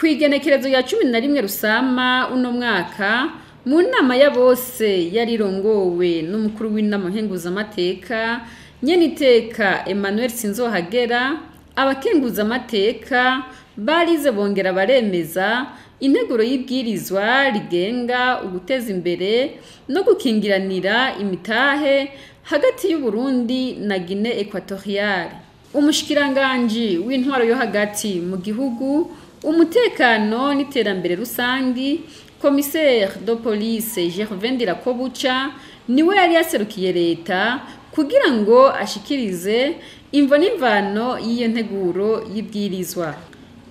Ku igenekerezo rya 11 Rusama uno mwaka, mu nama ya bose yarirongowe n'umukuru w'inama nkenguzamateka nyeniteka Emmanuel Sinzohagera, abakenguzamateka barize bongera baremeza integuro y'ibwirizwa rigenga uguteza imbere no gukingiranira imitahe hagati y'Uburundi na Guinée Equatoriale. Umushikiranganji w'intwaro yo hagati mu gihugu, umutekano n'iterambere rusangi, commissaire de police Gervais Ndirakobuca, niwe yari yaserukiye leta kugira ngo ashikirize imvo n'imvano y'iyo nteguro y'ibwirizwa.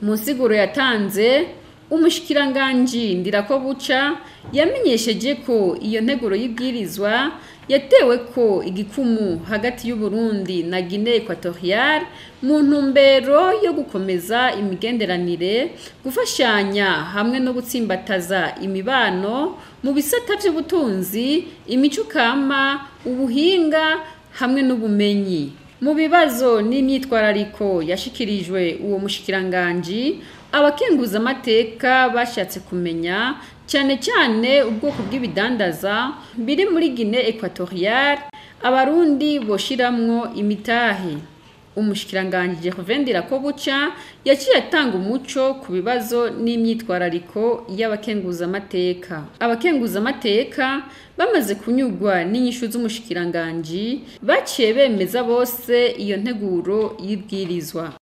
Mu nsiguro yatanze, umushikiranganji Ndirakobuca yamenyesheje ko iyo nteguro y'ibwirizwa yatewe ko igikumu hagati y'Uburundi na Guinée Equatoriale mu ntumbero yo gukomeza imigenderanire, gufashanya hamwe no gutsimbataza imibano mu bisata vy'ubutunzi, imico kama, ubuhinga hamwe n'ubumenyi. Mu bibazo n'imyitwarariko yashikirijwe uwo mushikiranganji, abakenguzamateka bashatse kumenya cyane cyane ubwoko bw'ibidandaza biri muri Guinée Equatoriale Abarundi boshiramwo imitahe. Umushikiranganji Gervais Ndirakobuca yaciye atanga umuco ku bibazo n'imyitwarariko y'abakenguzamateka. Abakenguzamateka bamaze kunyurwa n'inyishu z'umushikiranganji, baciye bemeza bose iyo nteguro y'ibwirizwa.